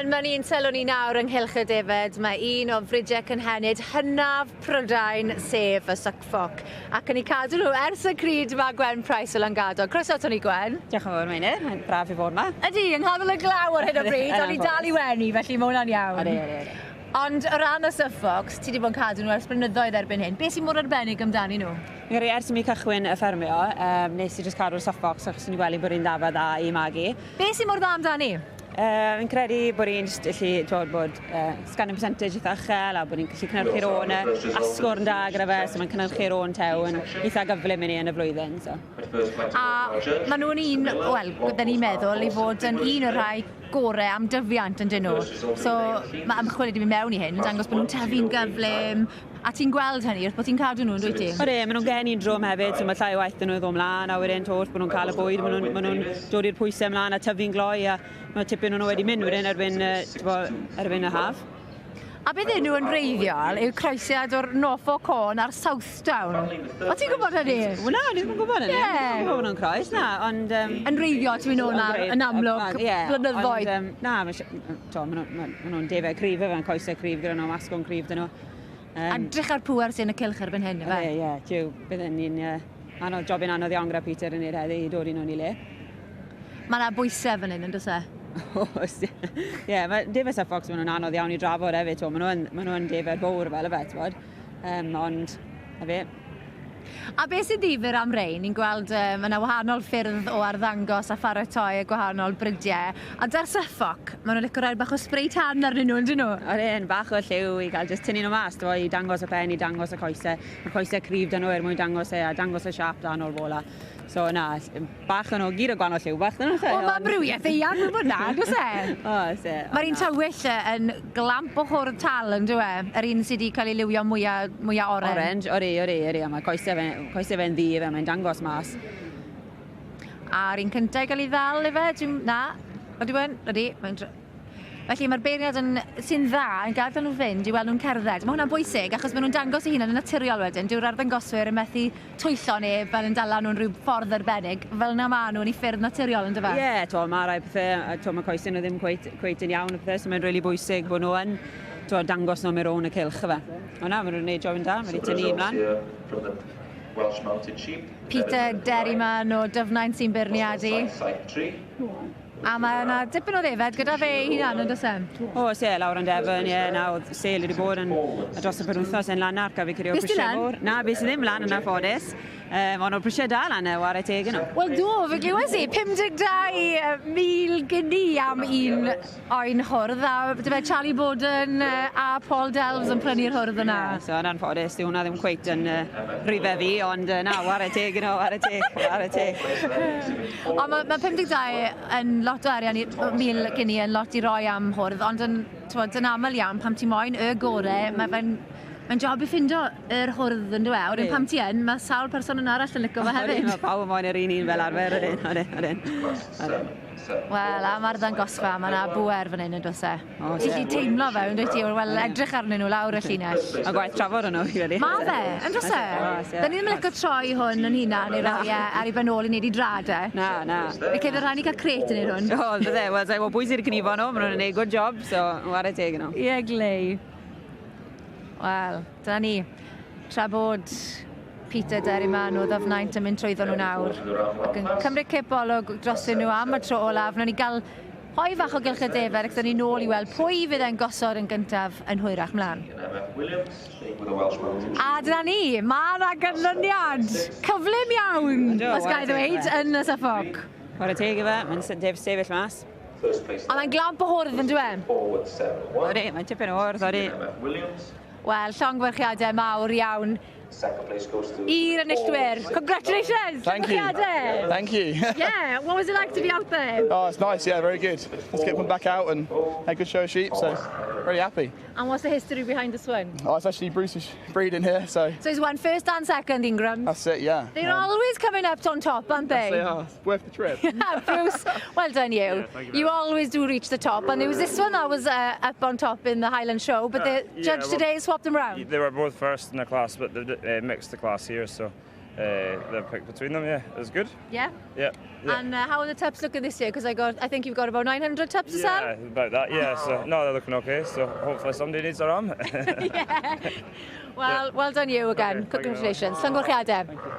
Wel, mae'n un sylw ni nawr ynghylch y defed. Mae un o fridiau cynhenid hynaf Prydain, sef y Suffolk. Ac yn ei cadw nhw ers y cryd mae Gwen Price o Langadog. Croeso ato ni, Gwen. Diolch yn fawr, Meinir. Mae'n braf i fod yma. Ydy, yng nghanol y glaw ar hyn o bryd, ond i dal i wenu, felly mae hwnna'n iawn. Ydy, ydy, ydy. Ond o ran y Suffolks, ti wedi bod yn cadw nhw ers blynyddoedd erbyn hyn. Beth sy'n mor arbennig amdani nhw? Fi'n credu ers i mi cychwyn y ffermio, nes i jyst cadw'r Suffolks achos o'n i'n gweld bod hi'n ddafad dda i magu. Beth sy'n mor dda amdani? Fi'n credu bod hi'n jyst gallu, t'wod, bod scanning percentage eitha uchel a bod hi'n gallu cynhyrchu'r ôn asgwrn da gyda fe, so mae'n cynhyrchu'r ôn tew yn eitha gyflym i ni yn y flwyddyn. So. A maen nhw'n un, wel, bydden ni'n meddwl i fod yn un o'r rhai gorau am dyfiant yn dyn nhw. So mae ymchwil wedi mynd mewn i hyn, yn dangos bod nhw'n tyfu'n gyflym, a ti'n gweld hynny wrth bod ti'n cadw nhw, yn dwyt ti? Odi, maen nhw'n geni'n drwm hefyd, so mae llai o waith 'da nhw i ddod mlaen, a wedyn wrth bod nhw'n cael y bwyd, maen nhw dod i'r pwysau mlaen a tyfu'n gloi, a mae tipyn o'n nhw wedi mynd wedyn erbyn y haf. A beth nhw yn wreiddiol yw croesiad o'r Norfolk Horn a'r Southdown. O ti'n gwybod hynny? Wel na, ni ddim yn gwybod hynny. Ie. Ddim yn gwybod bod nhw'n croes, na, ond... Yn wreiddiol, ti'n mynd nôl nawr, yn amlwg, blynyddoedd. Ond, na, ma' nhw'n defed cryf efe, coesau cryf gyda nhw, asgwrn cryf gyda nhw. A drych ar pŵer sy'n y cylch erbyn hyn, ife? Ie, ie, jiw, bydden ni'n anodd, jobyn anodd iawn gyda Peter yn neud heddi i dod i nhw'n i le. Mae yna bwysau fan hyn, yn does e? Oes, ie. Ie, mae defed Suffolks, maen nhw'n anodd iawn i drafod hefyd, t'wo, maen nhw'n defed fawr fel yfe, t'wod. Ond, na fe. A beth sy'n ddifyr am rein, ni'n gweld mae yna wahanol ffyrdd o arddangos a pharatoi y gwahanol brydiau. A da'r Suffolk, maen nhw'n licio rhoi bach o spray tan arnyn nhw, yndyn nhw? Odyn, bach o lliw i gael jyst tynnu nhw mas, t'wo, i dangos y pen, i dangos y coesau. Mae coesau cryf 'da nhw er mwyn dangos e, a dangos y siâp da nôl bola. So na, bach o'n nhw, gyd o gwahanol lliw bach 'dyn nhw. Wel, mae amrywiaeth eang yn bod na, does e? Oes, ie. Mae'r un tywyll yn glamp o hwrdd tal, yn dyw e? Yr un sydd wedi cael ei liwio mwyaf, mwyaf oren. Orange, odi, a mae coesau fe'n ddu fe, mae'n dangos mas. A'r un cyntaf i gael ei ddal efe, dwi'n... Na, ydy wen? Ydy, mae'n... Felly mae'r beirniad yn, sy'n dda yn gadael nhw fynd i weld nhw'n cerdded. Mae hwnna'n bwysig achos maen nhw'n dangos eu hunain yn naturiol wedyn. Dyw'r arddangoswyr yn methu twyllo neb fel yn dala nhw'n rhyw ffordd arbennig. Fel yna maen nhw yn eu ffyrdd naturiol yn dyfa? Ie, yeah, to, mae rai pethau, to, mae coesau nhw ddim cweit yn iawn o pethau, so mae'n rili bwysig bod nhw yn to, dangos nhw mewn rownd y cylch yfe. O na, maen nhw'n gwneud job yn da, mae wedi tynnu ymlaen. Peter Derryman o Dyfnaint sy'n beirniadu. A mae yna dipyn o ddefed gyda fe ei hunan, yn does e? Oes, ie, lawr yn Devon, ie, na, oedd sale wedi bod yn dros y penwythnos yn Lanark, a fi credu o Beth sy prisiau lan? fawr. Na, beth sydd ddim lan yn anffodus. Ond o'r prisiau da lan, whare teg yn nhw. Wel do, fe glywes i, 52,000 gini am un oen hwrdd, a dyfe Charlie Borden a Paul Delves yn prynu'r hwrdd yna. Ie, so yn anffodus, dyw hwnna ddim cweit yn rhifau fi, ond na, whare teg yn nhw, whare teg, whare teg. Ond mae 52 yn lot o arian, mil gini yn lot i roi am hwrdd, ond yn, t'mod, yn aml iawn, pan ti moyn y gore, mae fe'n Mae'n job i ffindo yr hwrdd yn dyw e. Wedyn pan ti yn, mae sawl person yn arall yn licio fe hefyd. Mae pawb yn moyn yr un un fel arfer, ydyn, ydyn, ydyn. Ydyn. Wel, am arddangosfa, mae yna bwer fan hyn yn does e? Oes, Ti'n ie. gallu teimlo fe, yn dwyt ti, wel, edrych arnyn nhw lawr y llinell. Mae gwaith trafod nhw, fi credu. Ma fe, yn does e? Oes, ie. Da ni ddim yn licio troi hwn yn hunan i roi e ar ei ben ôl i wneud i drad e. Na, na. Fe cefyd rhaid ni cael crate yn neud hwn. O, bydde, wel, sa'i gwybod pwy sydd wedi cnifo nhw, maen nhw'n gwneud good job, so whare teg nhw. Ie, glei. Wel, dyna ni. Tra bod Peter Derryman o Ddyfnaint yn mynd trwyddo nhw nawr ac yn cymryd cip olwg drosyn nhw am y tro olaf. Wnawn ni gael hoi fach o gylch y defer ac dyn ni nôl i weld pwy fydd e'n gosod yn gyntaf yn hwyrach mlaen. A dyna ni, mae yna ganlyniad cyflym iawn, os ga i ddweud, yn y Suffolk. Chwarae teg i fe, mae'n sefyll mas. A mae'n glamp o hwrdd yn dyw e? Odi, mae'n tipyn o hwrdd, odi. Wel, llongyfarchiadau mawr iawn i'r enillwyr. Congratulations! Thank you. Llongyfarchiadau. Thank you. Yeah, what was it like to be out there? Oh, it's nice. Yeah, very good. Let's get them back out and had a good show of sheep. So very happy. And what's the history behind this one? Oh, it's actually Bruce's breeding here, so So he's won first and second, Ingram. that's it. Yeah. They're always coming up on top, aren't they? They are. It's worth the trip. Bruce, well done you. Yeah, thank you very You much. always do reach the top, and there was this one that was up on top in the Highland Show, but the Yeah, judge well, today swapped them round. They were both first in the class, but they mixed the class here, so Then pick between them. Yeah, it was good. Yeah. Yeah. And how are the tups looking this year? Because I think you've got about 900 tups to sell. Yeah, about that. Yeah. So no, they're looking okay. So hopefully somebody needs a ram. Yeah. Well, well done you again. Okay, thank you very much. Congratulations. Llongyfarchiadau.